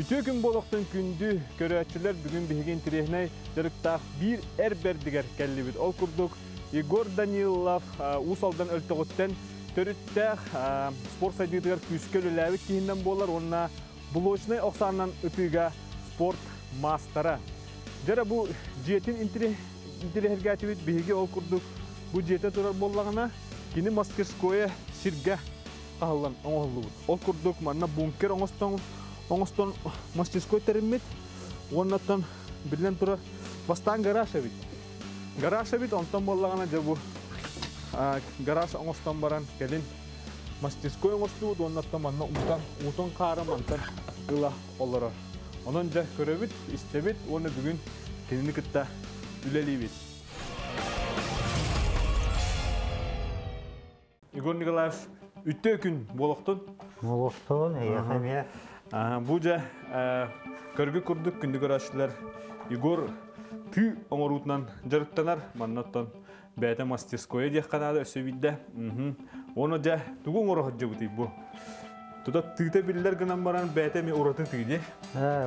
Үтүө күн буолуохтун күндү көрөөччүлэр, бүгүн биһиги интэриэһинэй дьарыктаах биир эр бэрдигэр кэллибит. Ол курдук Егор Данилов Уус Алдан Өлтөҕүттэн төрүттээх, спорт сайдыытыгар күүскэ үлэлээбит киһинэн буолар уонна блочнай охсаанынан ытыыга спорт маастара. Дьэ бу дьиэтин интэриэһиргээтибит биһиги. Ол курдук бу дьиэтэ турар буоллаҕына, кини мастерскойа сиргэ хаһыллан оҥоһуллубут. Ол курдук манна бункер оҥостон оҥостон мастерской тэриммит. Уоннаттан биллэн турар бастаан гараж эбит. Гараж эбит, онтон буоллаҕына дьэ бу гараж оҥостон баран кэлин мастерской оҥостубут уоннаттан манна уутан уутун хаара мантан ыла олорор. Онон дьэ көрөбүт, истэбит уонна бүгүн кинини кытта үлэлиибит. Егор Николаев, үтүө күн буолуохтун. Буолуохтун, эйиэхэ эмиэ. Бу дьэ көргү курдук күндү көрөөччүлэр, Егор тыы оҥоруутунан дьарыктанар. Маннаттан бэйэтэ мастерскойа диэххэ наада өссө биирдэ. Уонна дьэ тугу оҥоро сылдьыбытый бу? Тута тыыта биллэр гынан баран бэйэтэ эмиэ ураты тыы дии.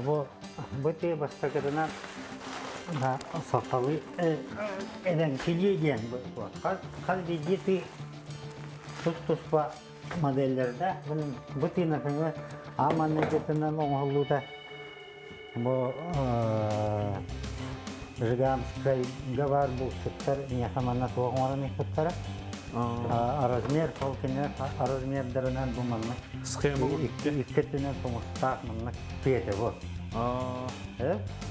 Бу тыы бастакытынан сахалыы эбэҥкилии диэн хас биирдии тыы тус-туспа модельлэрдээх. Бу тыы, например, аан маҥнайгытынан оҥоһуллуута бу Жиганскайга баар булчуттар миэхэ манна туох оҥорон ыыппыттара. Размер ол кинилэр размердарынан бу маннык схема икки өттүнэн тумустаах маннык тыа бу.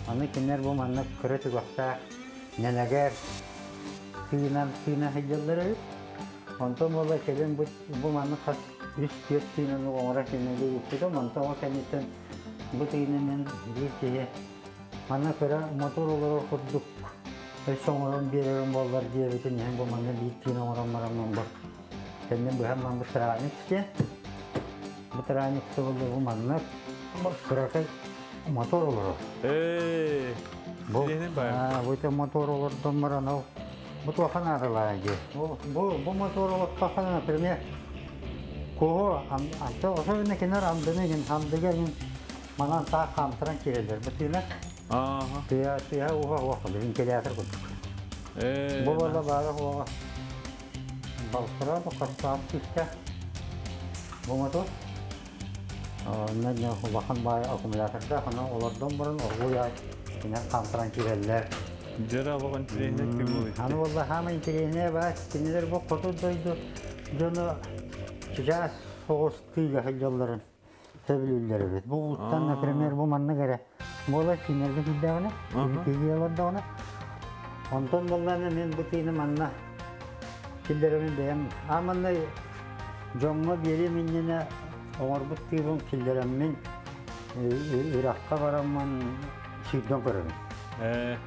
Аны кинилэр бу маннык кыра түгэхтээх нэлэгэр тыынан тыына сылдьаллар эбит. Онтон буола кэлин бу маннык хас үс түөрт тыынан оҥоро кинилэри ыыппытым. Онтон ол кэнниттэн бу тыынынан биир киһи манна кыра мотор олорор курдук өссө оҥорон биэрэрим буоллар диэбитин иһин бу манна биир тыын оҥорон бараммын бу кэннин быһан бу траник диэн. Бу траник буолла бу манна кыракый мотор олорор. Бу бу мотор олордон баран ол бу туоха наадалаах дии. Бу мотор олохтоохо, например, куһу анта особенно кинер андыны гин андыга гин манан таах хаамтаран киирэллэр. Бу тыына тыа тыа уха уха вентилятор курдук. Бу буолла баара хуоҕа балтара бу хастаах түстэ бу мотор. Онно улахан баай аккумулятордаах, онон олордон баран оргууй аай кинер хаамтаран киирэллэр. Дьэ, олох интэриэһинэй тыы. Аны буолла хаама интэриэһинэй баар, кинилэр бу хоту дойду дьоно чычаас соҕус тыыга сылдьалларын сөбүлүүллэр эбит. Бу ууттан, например, бу маннык эрэ буолар кинилэргэ киирдэҕинэ, киһи олордоҕуна. Онтон буоллаҕына мин бу тыыны манна киллэрэбин бэйэм. А манна дьоҥҥо биэриэм иннинэ оҥорбут тыыбын киллэрэммин үрэххэ бараммын сүүрдэн көрөбүн.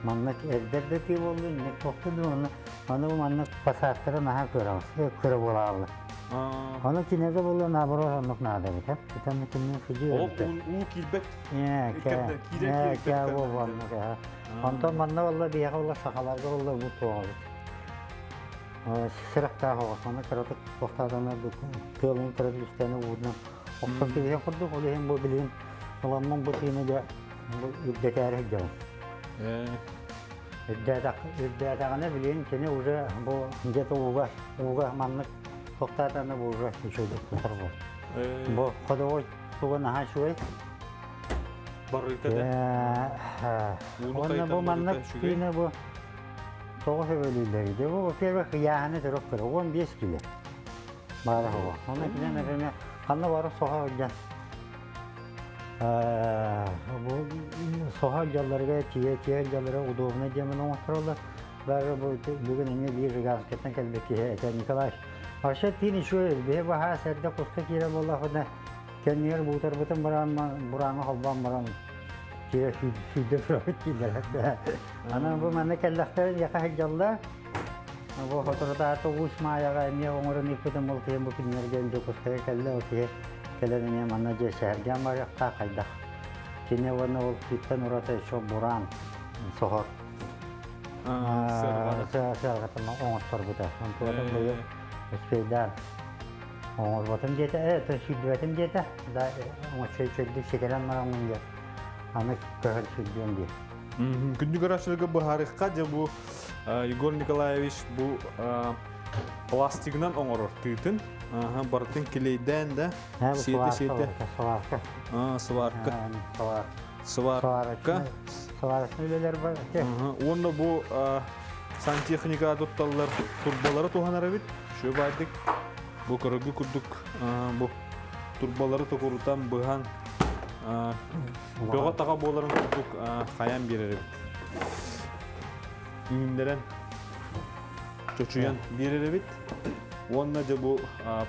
Манна эрдэр да тыы буоллун, инник туохтун да манна аны бу маннык пассажтары наһаа көрөҕүс, көрө буолааллар. Ону кинигэ буолла наоборот оннук наада эбит. Итанна кинини сидии Ол уу киирбэт. Киирэр буолуоннук. Онтон манна буолла биһиэхэ буолла сахаларга буолла бу туоҕабыт. Сырахтаах оҕос, аны кыратык туохтаатана тыалын кыратык үстэни уурунан охсон кэбиһэн курдук, ол иһин бу билигин ыламмын бу тыыны дьэ бу үрдэтээри сылдьабын. Үрдээтэҕинэ билигин кини уже бу где-то ууга ууга маннык туохтаатана бу уже үчүгэйдик тутар буол. Бу ходовой туга наһаа үчүгэй. Барыыта да. Уонна бу маннык тыына бу тоҕо сөбүлүүллэр дии. Бу, во-первых, ыйааһыны төрөх көрө 15 кило. Баара хоҕо. Онно кинен, например, ханна бары соһо сылдьан бу соһо сылдьалларыгар тиийэ тиийэ сылдьаллара удобно диэмэн оҥоттороллор. Даже бу бүгүн эмиэ биир Жиганскайтан кэлбит киһи этэ Николай. Вообще тиин үчүгэй биһи баһаа сэрдэ куска киирэн буоллахпытына кэннигэр буутарбытын баран бурааҥҥа холбоон баран киирэ сүүрдэ турабыт дииллэр. Анан бу манна кэллэхтэрин яха сылдьаллар. Бу соторутааҕыта Уус Маайаҕа эмиэ оҥорон ыыппытым ол киһи бу күннэргэ Дьокуускайга кэллэ, ол киһи кэлэн эмиэ манна дьиэ сэһэргээн барыахтаах хайдах. Кини уонна ол кииттэн ураты еще бураан соһор сыарҕатын оҥотторбута. Онтуотун быйыл успейдаан оҥорботум диэтэ, э, сүүрдүбэтим диэтэ, да оҥоччой чөлдүк ситэрэн бараммын диэ. Аны көһөн сылдьыан диир. Күндү көрөөччүлэргэ быһаарыахха дьэ бу Егор Николаевич бу пластигынан оҥорор тыытын барытын килейдээн да сиэтэ сиэтэ сварка сварка сварка сварочный үлэлэр бар. Уонна бу сантехника тутталлар турбалары туһанар эбит. Шө баайдык бу көрөгү курдук бу турбалары токурутан быһан бөҕө таҕа буоларын курдук хайан биэрэр эбит. Үүннэрэн чочуйан биэрэр эбит. Уонна дьэ бу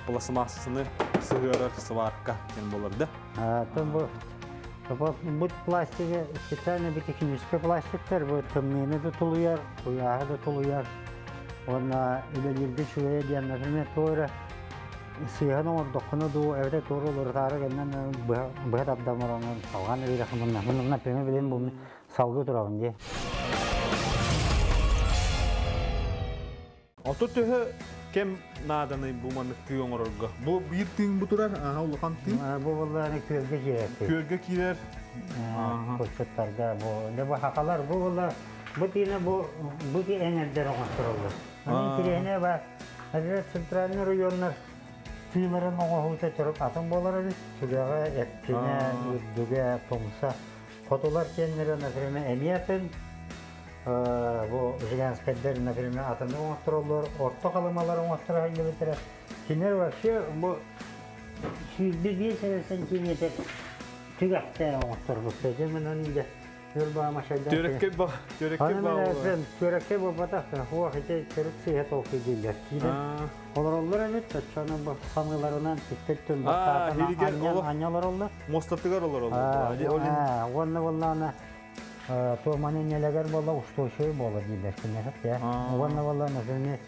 пластмассаны сыһыарар сварка диэн буолар да. Бу бу пластига специально бу технический пластиктар бу тымныыны да тулуйар, куйааһы да тулуйар. Уонна үлэлииргэ үчүгэйэ диэн, например, туора сыыһан оҥордоххуна дуу, эбэтэр туора олорутаары гыннан быһа тардан баран салҕаан эбиэххин, например, билин бу салгыы турабын дии. Ото төһө кэм нааданый бу маннык тыы оҥорорго? Бу биир тыын бу турар, аха улахан тыы. Бу буоллааны күөлгэ киирэр. Күөлгэ киирэр. Куччуттарга бу бу хакалар бу буолла бу тыына бу бу эҥэрдэр оҥостороллор. Аны интириэһинэ бар. Например, центральный районнар тыыларын оҥоһуута төрүк атын буолар эбит. Түгэҕэ, эркинэ, үрдүгэ, тумса. Хотулар киэннэрэ, например, эмиэ атын. Бу Жиганскайдар, например, атыны оҥоттороллор, орто халымалар оҥотторо сылдьыбыттара. Кинилэр вообще бу 105 эрэ сантиметр түгэхтээх оҥотторбуттар. Дьэ, мен оны дьэ Төрөккөй ба, төрөккөй ба. Төрөккөй буолбатах, хуох ити төрүт сыыһа толкуйдууллар. Киирэн олороллор эбит, оччону бу самыыларынан түттөттөн бастаатан анньа олороллор. Мостатыгар олороллор. Уонна буоллаана туоманы нэлэгэр буолла устойчивый буола дииллэр кинилэр. Уонна буолла, например,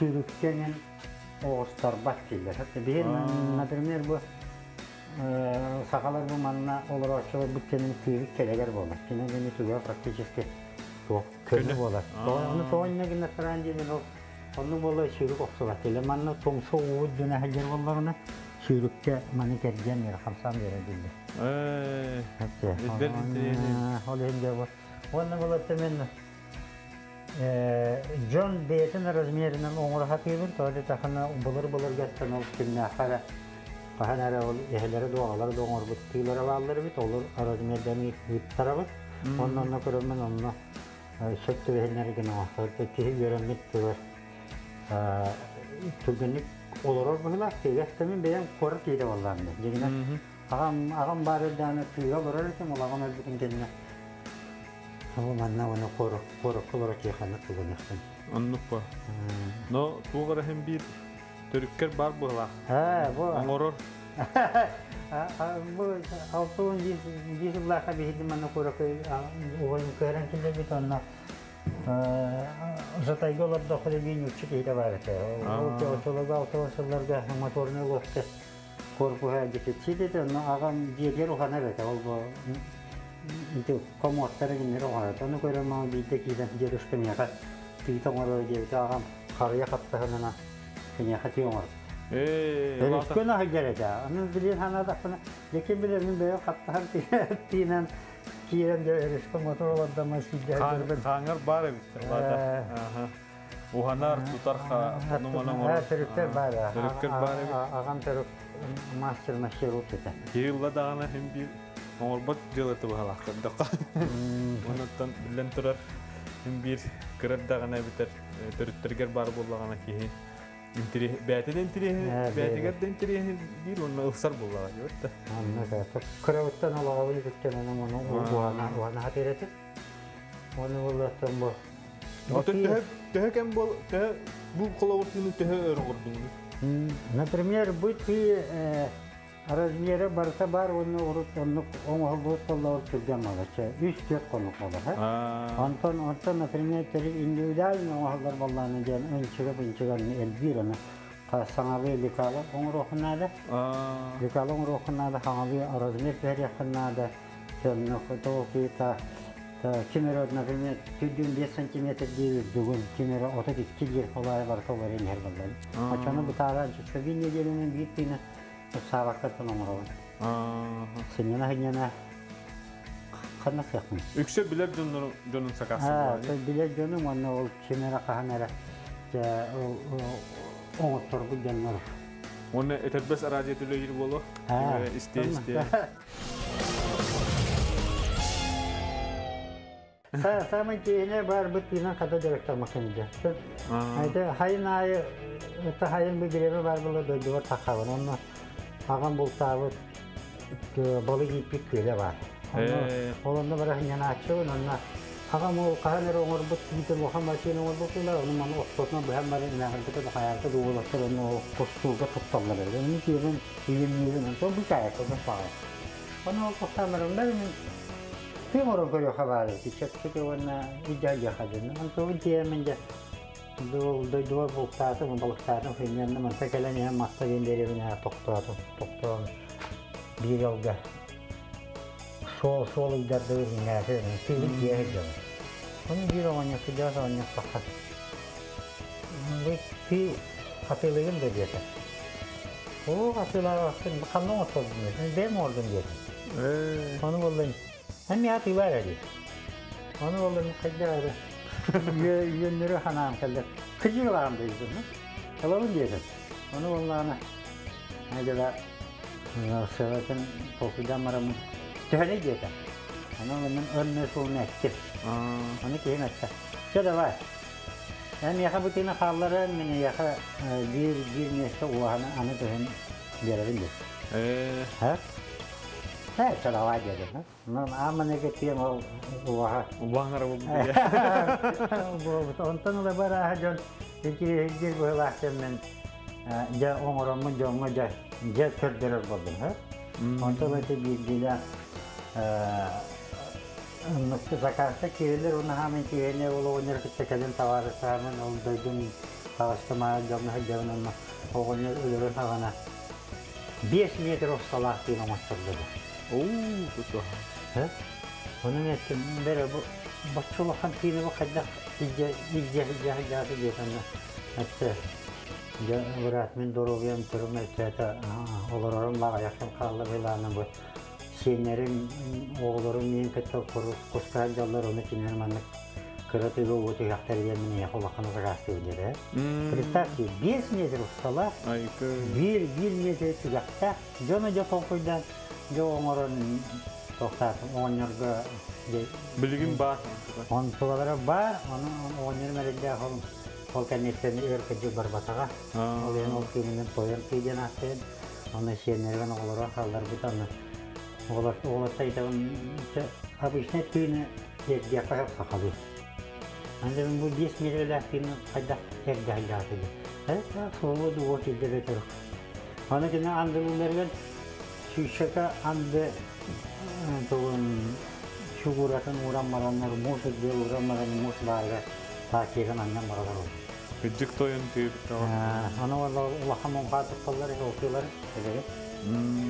сүүрүктэнэн оҕустарбат дииллэр. Биһи, например, бу сахалар бу манна олорооччулар бу кэнин тыыбыт кэлэгэр буолар. Кини гини түгэ практически туох көнө буолар. Ону тоҕо гына тараан диэн ол онну буола сүүрүк охсубат. Или манна тоҥсо уут дүнэ сылдьар буоллаҕына сүүрүккэ маны кэргэн бere хамсаан бере дииллэр. Ол иһин дьэ бу. Уонна булатта мен дьон бэйэтин размеринэн оҥоро сатыыбын, тоҕо диэтэххинэ былыр-былыргаттан ол кимнээххэ эрэ хаһан эрэ ол эһэлэрэ да оҕолоро да оҥорбут тыылара бааллар эбит, олор размердарын ыыттарабыт. Онно онно көрөммүн онно сөп түбэһиннэри гына оҥостор. Киһи үөрэммит тылар түргэнник олорор быһыылаах. Тыыга мин бэйэм куорат киһитэ буоллаҕым дии. Дьиҥинэн аҕам аҕам баар эрдэҕинэ тыыга олорор этим, ол аҕам өлбүтүн кэннэ ол манна уонна куоракка олоро киэханнык тылыныахпын. Оннук ба. Но туох эрэ иһин биир төрүккэр бар быһылаах. Бу Оҥорор. Бу 61 сыллаахха биһиги манна куоракка уһун көһөрөн киллэрбит онно Жатайга олордоххо биир ньуччу киһитэ баар этэ. Ол очолорго 60 сылларга моторный лодка корпуһа дефицит этэ, онно аҕам дьиэтигэр уханар этэ. Ол бу ити комодтара кинилэр оҥорор. Ону көрөн мама биирдэ киирэн дедушка миэхэ тыыта оҥорор диэбитэ, аҕам харыйа хаптаһынына киниэхэ тыы оҥорбут. Өрүскүн аһыйар этэ. Аны билин санаатахпына, дьэ билэр мин бэйэм хаптаһар тиинэн киирэн дьэ өрүскэ мотор олордомо сүүрдэ Хааңар бар эбит. Уһанар, тутар, ону-маны оҥорор. Төрүктэр бар. Төрүккэр бар эбит. Аҕам төрүк мастер мастерут этэ. Кирилла даҕаны иһин биир оҥорбот дьыалаты быһалаахтардахха. Онуттан биллэн турар иһин биир кыра даҕаны эбитэр төрүттэргэр бар буоллаҕына киһи бээтин интириэһин бээтигэр да интириэһин биир уонна ылсар буоллаҕа диэбит да. Онно кырабыттан олоҕобун үтүктэн ону уһана уһана хатыр этим. Оны буоллаттан бу. Отон төһө төһө кэм бол төһө бу холобур тыыны төһө өр оҥордуҥ? Например, бу тыы размера барыта бар уонна урут оннук оҥоһуллубут буоллар түргэн буолар. 3-4 хонук буолар. Онтон онтон, например, индивидуально оҥоһуллар буоллааны диэн ынчыга бынчыга элбиир аны саҥалыы лекала оҥоруоххун наада. Лекала оҥоруоххун наада, хаҥалыы размер түһэриэххин наада. Тоҕо ким эрэ, например, 45 сантиметр диир үрдүгүн, ким эрэ 32 диир холаайы барыта олорон иһэр буоллар. Очону бытааран чөбүн нэдиэлэнэн биир тыына саабаккаттан оҥоробун. Сынньана сынньана Ханна кыахпын. Үксэ билэр дьоннору дьонун сакаастыыр. Билэр дьонум уонна ол ким эрэ хаһан эрэ оҥотторбут дьоннор. Уонна этэрбэс араадьыйа төлөйүр буолуо. Истэ-истэ. Самый киһине бар быт тыынан хата дьарыктаммаккын дьэ. Это хайын аайы это хайын бу бириэмэ бар була дойдубар тахабын. Онно аҕам бултаабыт балык ииппит күөлэ бар. Ол онно бара сынньанааччыбын, онно аҕам ол хаһан эрэ оҥорбут тиитин улахан машина оҥорбут ону маны ортотунан быһан баран эмээхирбитэ хайаата да уолаттар онно кустуурга тутталлар эбит. Оны тиэрэн илимниирин онтон бу чаайакка баҕай. Ону ол кустаан бараннар мин тыым орон көрүөххэ баар эбит. Чэпчэки уонна идеалиаха дьон. Онтон тиэрэн дьэ дойдубар бултаатым, балыктаатым, сынньанным. Манта кэлэн иһэн Матта диэн дэриэбинэҕэ тохтоотум. Тохтоон биир ыалга суол суол ыйдардыбыт иҥээти тыыбыт дьиэ сылдьабын. Ону биир оҕонньор кырдьаҕас оҕонньор тахсан бу тыы атыылыгын да диэтэ. Оо атыылаабаккын ханна оҥоттордун диэтэ. Бэйэм оҥордум диэтэ. Ону буолла эмиэ атыылаа эрэ диэтэ. Ону буолла хайдах эрэ үөннөрү ханаан кэллэ. Кырдьык ылаҕын да диэтим. Ылабын диэтим. Ону буоллаҕына дьэ сыалатын толкуйдаан бараммын төһөнүй диэтэ. Онон мин өр суолун эттим. Ону киһим эттэ. Чэ давай. Эн миэхэ бу тыына хаалларан мин эйиэхэ биир биир миэстэ уоһаны аны төһөн биэрэбин диэн. Э. Э, чэ давай диэтим. Ааман кэтиэм ол уоһа. Убаһаңара буолбут. Онтон ыла барааһа дьон интириэһиргиир быһыылаах мен дьэ оҥороммун дьоҥҥо дьэ дьэ көрдөрөр буоллум. Онтон ити биирдиилээх заказка киирэллэр уонна хаамын киһини ол оҕонньор кытта кэлин табаарыстаамын ол дойдум таҕыстымаа дьоҥҥо сылдьабын онно оҕонньор өлөрөн хаҕана 5 метр охсалаах диэн оҥоттордо. Оо, туту. Онон эттим, бэрэ бу бачча улахан тыыны бу хайдах илдьэ илдьэ илдьэ илдьэ диэтэннэ этте. Дьэ, быраат, мин доруобуйам турум өттөөтө олорорум баҕайахтан хаалла быһылаана бу сиэннэрим, оҕолорум миин кытта куска сылдьаллар, ону кинилэр маннык кыра тыга уу түһэхтэр диэн мин эйиэхэ улахан заказтыыбын диэтэ. Представьте, 5 метр усталаах, биир метр түгэхтээх, дьону дьэ толкуйдаан дьэ оҥорон тохтоотум оҕонньорго Билигин баар. Онтулалара баар, ону оҕонньорум эрэллээх ол ол кэнниттэн өр кырдьык барбатаҕа. Ол иһин ол тыынынан тойон тыы диэн ааттыйан, онно сиэннэригэр оҕолоро хаалларбыта, онно оҕолор оҕолортон итэҕин обычный тыыны эрдиэххэ сөп сахалыы. Аны бу 5 метрэлээх тыыны хайдах эрдэ сылдьаҕытый диэн. Суолу дуо киллэрэ Аны кини андылыыларыгар сүүсчэкэ анды тугун фигуратын ууран бараннар муус үрдүгэр ууран баран муус баарыгар таакиһын анньан баралар ол. Кырдьык тойон тыыбыт Аны улахан муҥхаа тутталлар олтуулар эбэри.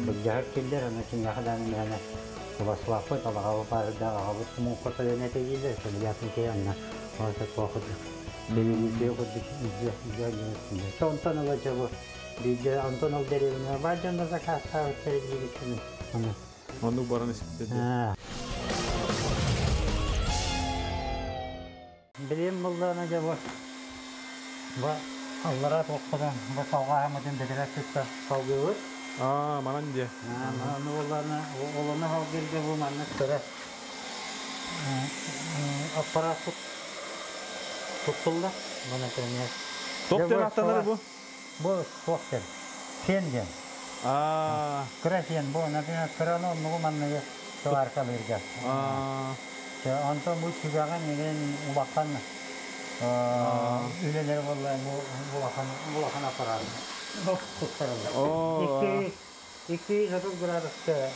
Былдьаһар киллэр, аны киниэхэ дааны мээнэ Уласлаахпыт, алаҕабыт баарыдаах аҕабыт муҥха тойон этэ дииллэр, сэлиятын киһи анна ота туох курдук курдук илдьэ илдьэ Онтон ыла дьэ бу биирдэ онтон ол дэриэбинэҕэ баар дьон да сакаастаабыттар диибиттэн аны Оннук баран испитэ. Билим буллаана дьэ бу бу аллараа туохпутун бу салҕааһыммытын бэтэрээ кытта салгыыбыт. Аа, манан диэ. Аны буоллаана олону салгыырга бу маннык кыра аппарат туттулла. Бу, например. Топ диэн аттанар бу? Бу суох диэн. Фен диэн. Аа. Кыра фен бу, например, кыраны оннугу манныгы сваркалыырга. Аа. Онтон бу түгэҕин игин улахан үлэлэр буолла бу улахан улахан аппарат туттарыллар. Оо. Икки 230 градуска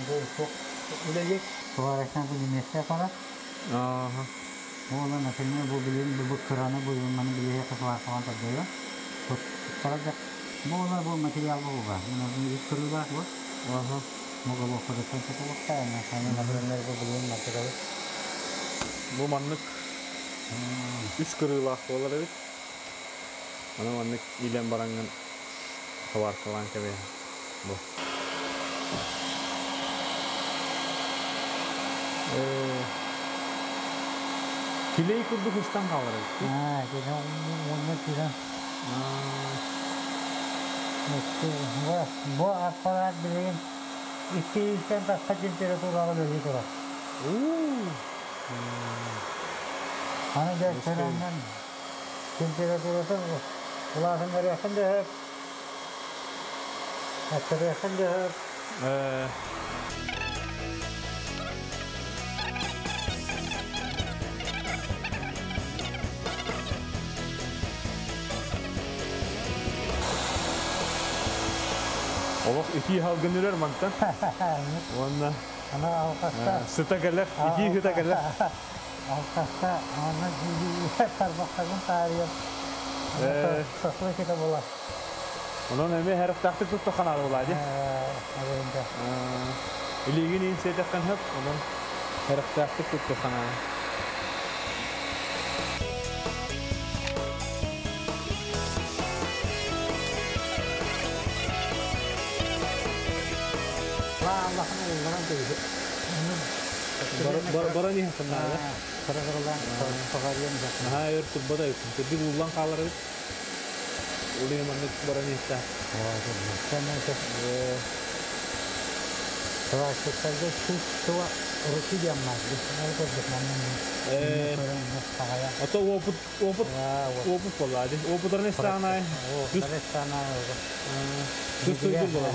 бу суох үлэлиир. Сварочный бу немецкий аппарат. Ааха. Буолан, например, бу билин бу кыраны бу маны билиһи сваркалаан көрдөйө. Туттарар бу олар бу материал бу ба. Мына кырыылаах бу. Аха. Бу кырыттан тутулуктаа. Например, бу билин материал. Бу маннык үс кырыылаах буолар эбит. Аны маннык илэн бараҥҥын сваркалаан кэбиһэ. Бу. Килей курдук ыстан хаалар эбит. Аа, кини уонна кирен. Бу аппарат билигин 200 тахса температураҕа үлэлии турар. Аны дьэ сөрөннөн температуратын улаатыннарыаххын да сөп, аттарыаххын да сөп. Олох итии халгын үрэр мантан. Уонна Ана алқаста сыта кэлэр, итии сыта кэлэр. Алқаста аны тарбахтарын таарыйан сахлы кете була. Онон эми хэрыктаахтык тутта ханаалы була ди. Илигин ин сетеккен хөп, онон хэрыктаахтык тутта ханаалы. Баран иһин ханнаада. Наһаа өр турбата үксүн. Кырдьык ууллан хаалар эбит. Улуйа маннык баран иһитэ. Классиктарга чувство руки диэн баар. Ол курдук манна Ото опыт опыт опыт буолла ди. Опытарын эстаанай. Түс туйдур буолла.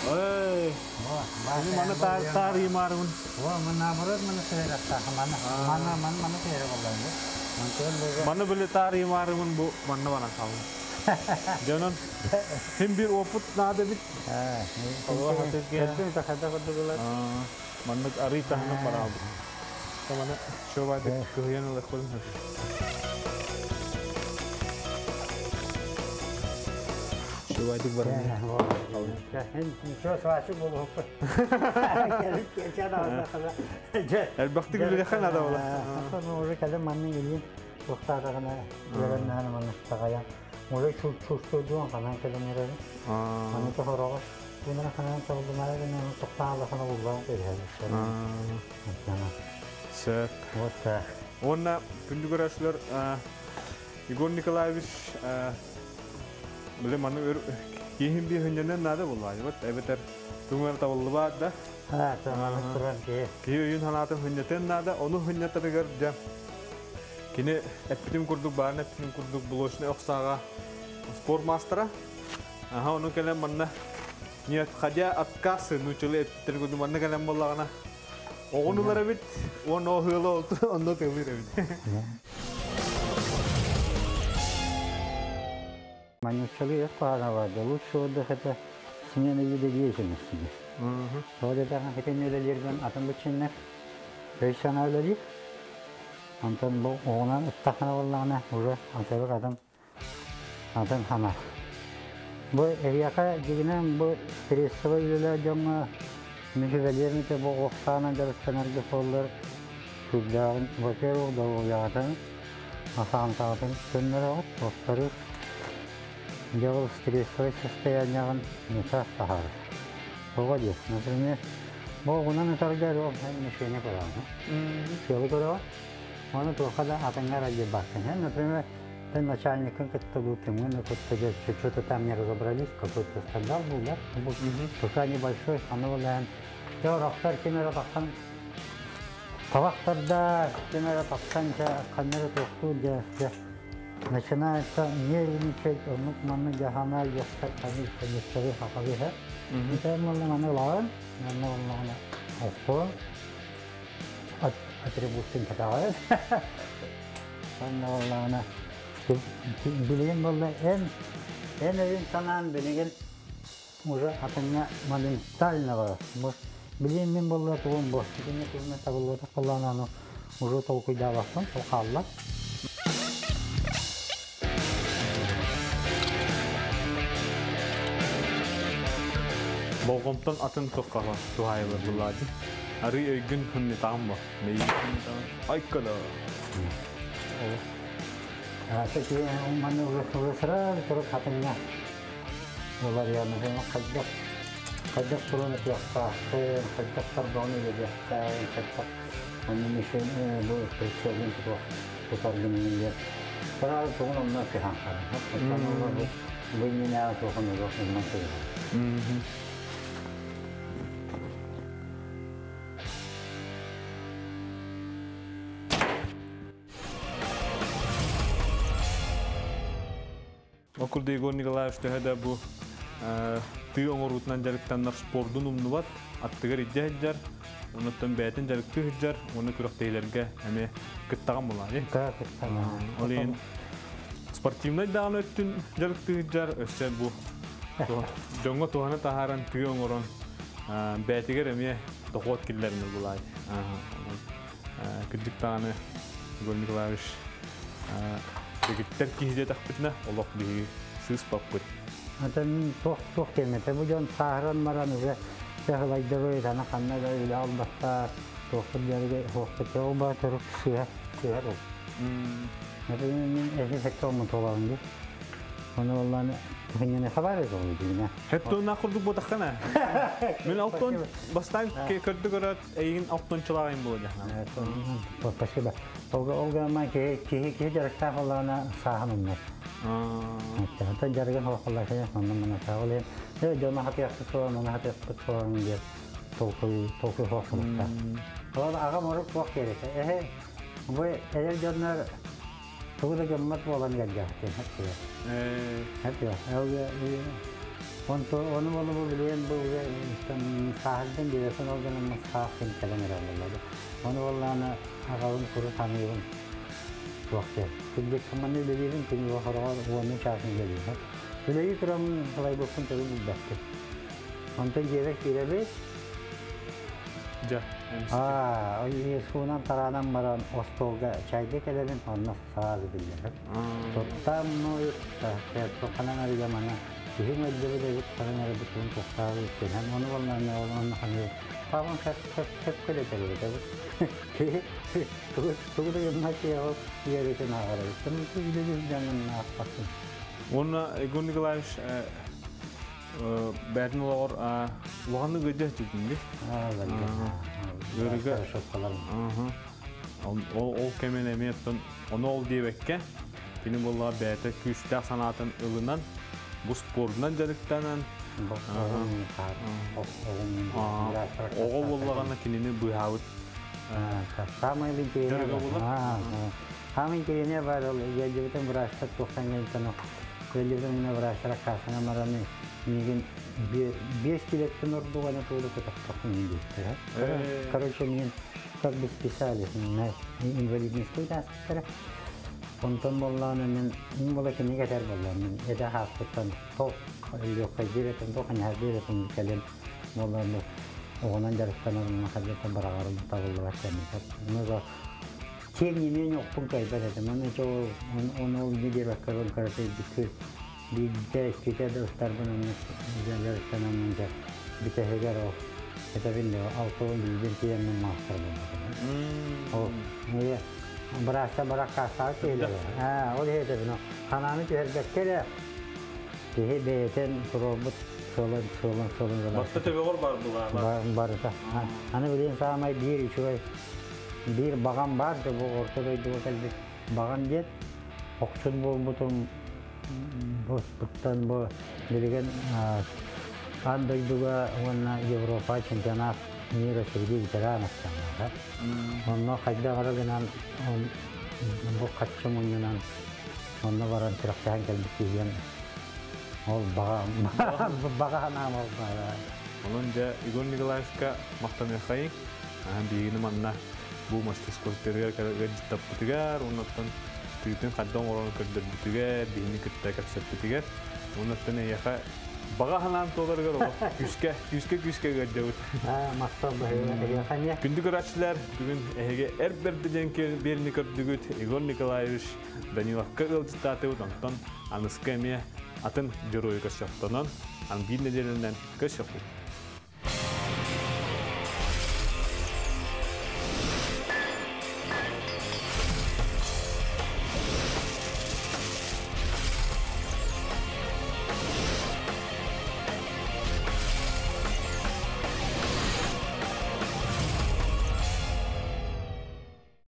Эй, маны таар таар имарымын. Маны били таар имарымын бу манна баран қалым. Дьонон хим бир опыт наада бит. Маннык арый таһынан бараабыт. Тамана шобады кыһыйан ылар колун. Шобадык баран. Элбахтык үлэхэн ада була. Уже кэлэн манны илин туохтаатаҕына үөрэннээн манна таҕайан уже чувствуйдуон ханан кэлэн эрэр. Маны тохороҕо Тунара ханан табыллымара гына тохтаалахана уллаан кэбиһэр. Сөп. Вот так. Уонна күндү көрөөччүлэр Егор Николаевич биле маны өр киһин би хөннөнөн наада буллаайы вот эбэтэр туңар табыллыбаат да киһи өйүн ханаатын хөннөтөн наада ону хөннөтөрүгэр дьэ кини эппитим курдук баарын эппитим курдук блочный охсаага спорт мастера аха ону кэлэн манна не отходя от кассы нууччалыы эппиттэрин курдук манна кэлэн буоллаҕына оҕонулар эбит уонна оһыала онно тылыыр эбит. Манньуччалыы өс бар да лучше отдых это смена вида деятельности. Сол этахан хитен үлэлииргэн атын быччыннар өй санаа үлэлиир. Онтон бу оҕунан ыттахана буоллаҕына уже антыбык атын атын хана. Бу эһиэхэ дьигинэн бу стрессовый үлэлэр дьоҥҥо мүһүбэлиэр бу охсаанан дьарыктанарга суоллар сүрдээҕин во-первых доруобуйаҕытын асаантаҕытын көннөрөҕүт, во-вторых дьэ ол стрессовый состояниеҕын не таһаарар. Тоҕо диэ, например, бу оҕунан ытарга ол мишени көрөҕүн. Сыалы көрөҕүн. Оны туохха да атыҥҥа эрэллибаккын. Например, ты начальникын кытта дуу, кимҥин кытта что-то там не разобрались, какой-то скандал был, да? Пока небольшой, аны булаан. Дьэ орохтор ким эрэ тахсан табахтарда ким эрэ тахсан ханна эрэ туохтуур дьэ начинается нервничать, оннук манны жахана ястар хани ханисары хахалыха. Итэ молла маны лаан, манна боллаҕына окко атрибуттын катаҕайын. Манна боллаҕына билигин болла эн эн өйүн санаан билигин уже атыҥҥа моментально бар. Билигин мин болла тугум бу. Итинне тугуна табыллыбатах боллаҕына аны уже толкуйдаабаппын, ол хаалла. Болҕомтон атын туохха туһаайылар буллаадьы. Ары өйгүн хыннытаҕын бо. Айкада. Маны сразу турук хатыҥҥа уларыйаны хайдах хайдах туран этиэхтаахпын, хайдах тарбаҕын үлэлиэхтээҕин, хайдах онно мишень бу прицелин тутуох тутаргын диэн сразу тугун онно түһэн хаалар. Бу бу иннинээҕи туохун олох умнан кэбиһэр. Ол курдук Егор Николаевич төһө да бу тыы оҥоруутунан дьарыктаннар спордун умнубат, аттыгар илдьэ сылдьар, онуттан бэйэтин дьарыктыы сылдьар, уонна күрэхтэһиилэргэ эмиэ кыттаҕан булаа. Ол иһин спортивнай даҕаны өттүн дьарыктыы сылдьар, өссө бу дьоҥҥо туһаны таһааран тыы оҥорон бэйэтигэр эмиэ дохуот киллэринэр булаай. Кырдьык даҕаны Егор Николаевич дэгиттэр киһи диэтэхпитинэ олох биһиги сыыспаппыт. Атын туох туох диэмэтэ бу дьон сааһыран баран уже сыһылайдыбыт, аны ханна да үлэ албастаах, туохпут дьарыгы суохпут ол баа турук сыыһа сыыһа ол. Это мин эһи сэттэ омун туолабын дии. Оны оллан тыһынньаны хабар этэ. Хеттуна курдук ботаххана. Мин алтон бастаан көрдү көрөт эйигин алтончулаайын була дьаһана. Спасибо. Олга олга ма киһи киһи киһи дьарыктаах оллаана сааһын умнар. Ата дьарыгын холохоллар онно мана таале. Э дьоно хатыахты суон, мана хатыахпыт суон диэн толкуй толкуй хоохсулукта. Ол аҕам орук туох диэбитэ. Эһэ бу эдэр дьоннор тугу да гыммат буолан кэлгэхтин хэттиэ. Хэттиэ. Онто ону болу бу билиэн бу сааһырдын диэсэн ол гынан саахын кэлэн эрэ буоллар. Ону боллаана аҕабын куру саныыбын туох диэн. Күндүк хаманы үлэлиирин күнү хороҕор уонун чаасын үлэлиир. Үлэлии тураммын салайбыппын төгүл билбэппин. Онтон дьиэбэр киирэбит. Дьэ. Аа, суунан тараанан баран остуолга чайга кэлэбин, онно сразу биллэрэр. Туттам, ну, ханан эрэ мана киһим өлдүбүт эбит, ханан эрэ бутун тохтаабы иккинэн, ону боллааны онно ханы павон хэп хэп хэп кэлэтэр эбит. Тугу да гыммат киһи иэритин ааҕар эбит. Үлэлиир дьаҥын аахпаккын. Уонна Егор Николаевич бээтин олоҕор улаханнык ыдьа түгүнги. Ыарыга. Ол кэмин эмиэ ону ол диэбэккэ, кини буоллаҕа бэйэтэ күүстээх санаатын ылынан, бу спордунан дьарыктанан, оҕо буоллаҕына кинини быыһаабыт Самый Самый интересный бар ол ыалдьыбытым врачтар туохтан кэлтэн ыалдьыбытым врачтар кассана мараны мигин 5 килеттен ордугана туолу көтөхтөхпүн диэттэр. Короче, мин как бы списали на инвалидность таастара. Онтон боллаана мен мин бола кинигэ этэр боллаа мен эдэ хааспыттан тоқ лёккайдиретен тоқ ханяһардиретен кэлэн боллааны оҕонон дьарыктанар хадьatan бараҕарым табыллыбат кэммит. Ну тем не менее охпун кайбат этим. Оны жол оны ол не диэбэккэ короче бүкү биирдэ иккитэ да ыстарбын оны дьарыктанаммын дьэ бүтэһигэр ол это бин алтын билбин тиэммин маастар болбутум. Ол не быраса баракка келер. А, ол хете бino хананы түһэрбэккэ эрэ киһи бэйэтин туруорбут сылын сылын сылын Батта төбөҕөр бар була. Барыта. Аны билин саамай биир үчүгэй биир багам бар да бу орто дойдуга кэлбит багам диэт охчут буолбутум буттан бу билигин аан дойдуга уонна Европа чемпионат мира среди ветеранов санаата. Онно хайдах эрэ гынан бу хаччы мунньунан онно баран күрэхтэһэн кэлбит киһиэн ол баҕа баҕа санаам ол Онон дьэ Егор Николаевичка махтаныаххайыҥ. Биһигини манна бу мастерскойдарыгар ыалдьыттаппытыгар, оннуттан тыытын хадда оҥорон көрдөрбүтүгэр, биһини кытта кэпсэппитигэр, оннуттан эйиэхэ баҕа санаан туоларыгар олох күүскэ, күүскэ күүскэ ыалдьабыт. Махтал баһыйа. Күндү көрөөччүлэр, бүгүн эһиги эр бэрди диэн биэрини көрдүгүт Егор Николаевич Даниловка ыалдьыттаатыбыт, онтон аныска эмиэ атын дьоруойу көрсөхтөнөн, ан биир нэдиэлэнэн көрсөхпүт.